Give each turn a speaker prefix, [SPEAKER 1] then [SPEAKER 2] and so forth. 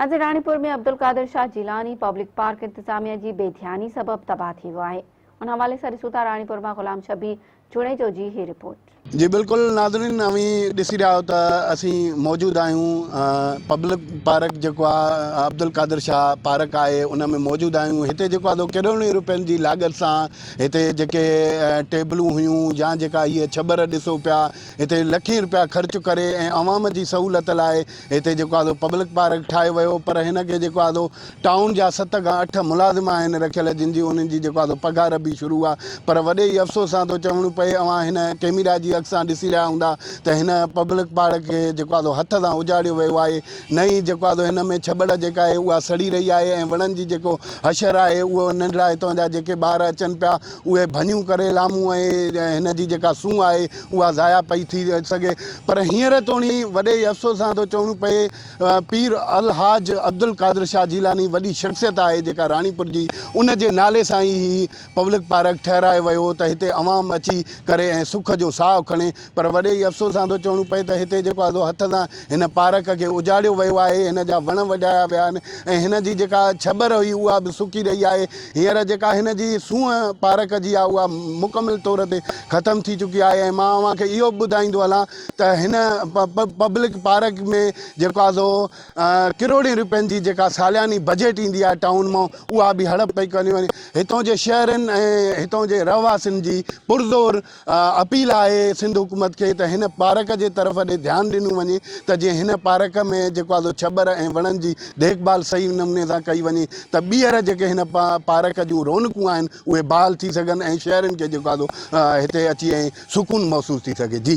[SPEAKER 1] اڄ Ranipur ۾ Abdul Qadir Shah Jilani public park انتظاميا جي بي ڌياني سبب تباهه ٿي ويو آهي. ان حوالي سان ڏسون ٿا راڻيپور مان غلام شبير جوڻيجو جي هي رپورٽ.
[SPEAKER 2] جي بلڪل ناظرين اوهين ڏسي رهيا آهيو ته اسين موجود آهيون پبلڪ پارڪ جيڪو آهي عبدالقادر شاهه پارڪ آهي ان ۾ موجود آهيون هتي جيڪو آهي سو ڪروڙين روپين جي لاڳت سان هتي جيڪي ٽيبلون هيون يا جيڪا هيء ڇٻر ڏسو پيا هتي لکين روپيا خرچ ڪري ۽ عوام جي سهولت لاء هتي جيڪو آهي سو پبلڪ پارڪ ٺاهيو ويو پر هن کي جيڪو آهي سو ٽائون جا ست کان اٺ ملازم آهن رکيل جن جي انهن جي جيڪو آهي سو پگهار به شروع آهي پر وڏي ئي افسوس سان ٿو چوڻو پئي اوهان هن ڪيميرا جي اک سان ڏسي رهيا هوندا ته هن پبلڪ پارڪ کي جيڪو آهي سو هٿ سان اجاڙيو ويو آهي نه ئي جيڪو آهي سو هن ۾ ڇٻڙ جيڪا آهي اها سڙي رهي آهي ۽ وڻن جي جيڪو حشر آهي اهو ننڍڙا هتان جا جيڪي ٻار اچن پيا اهي ڀڃون ڪري لامون ۽ هن جي جيڪا سونهن آهي اها ضايع پئي ٿي سگهي پر هينئر توڻي وڏي افسوس سان ٿو چوڻو پئي پير الحاج عبدالقادر شاهه جيلاني وڏي شخصيت آهي جيڪا راڻيپور جي ان جي نالي سان ئي هي پبلڪ پارڪ ٺهرايو ويو هو ته هتي عوام اچي ڪري ۽ سک جو ساهه کڻي پر وڏي ئي افسوس سان ٿو چوڻو پئي ته هتي جيڪو آهي سو هٿ سان هن پارڪ کي اجاڙيو ويو آهي، هن جا وڻ وڍايا ويا آهن ۽ هن جي جيڪا ڇٻر هئي اها به سڪي رهي آهي. هينئر جيڪا هن جي سونهن پارڪ جي آهي اها مڪمل طور تي ختم ٿي چڪي آهي ۽ مان اوهان کي اهو به ٻڌائيندو هلان ته هن پبلڪ پارڪ ۾ جيڪو آهي سو ڪروڙين روپين جي جيڪا سالياني بجيٽ ايندي آهي ٽائون مان اها به هڙپ پئي ڪئي وڃي. هتان جي شهرين ۽ هتان جي رهواسين جي پرزور اپيل آهي سنڌ حڪومت کي ته هن پارڪ جي طرف ڏي ڌيان ڏنو وڃي ته جيئن هن پارڪ ۾ جيڪو آهي سو ڇٻر ۽ وڻن جي ديک ڀال صحيح نموني سان ڪئي وڃي ته ٻيهر جيڪي هن پارڪ جون رونقون آهن اهي بحال ٿي سگهن ۽ شهرين کي جيڪو آهي سو هتي اچي ۽ سڪون محسوس ٿي سگهي جي.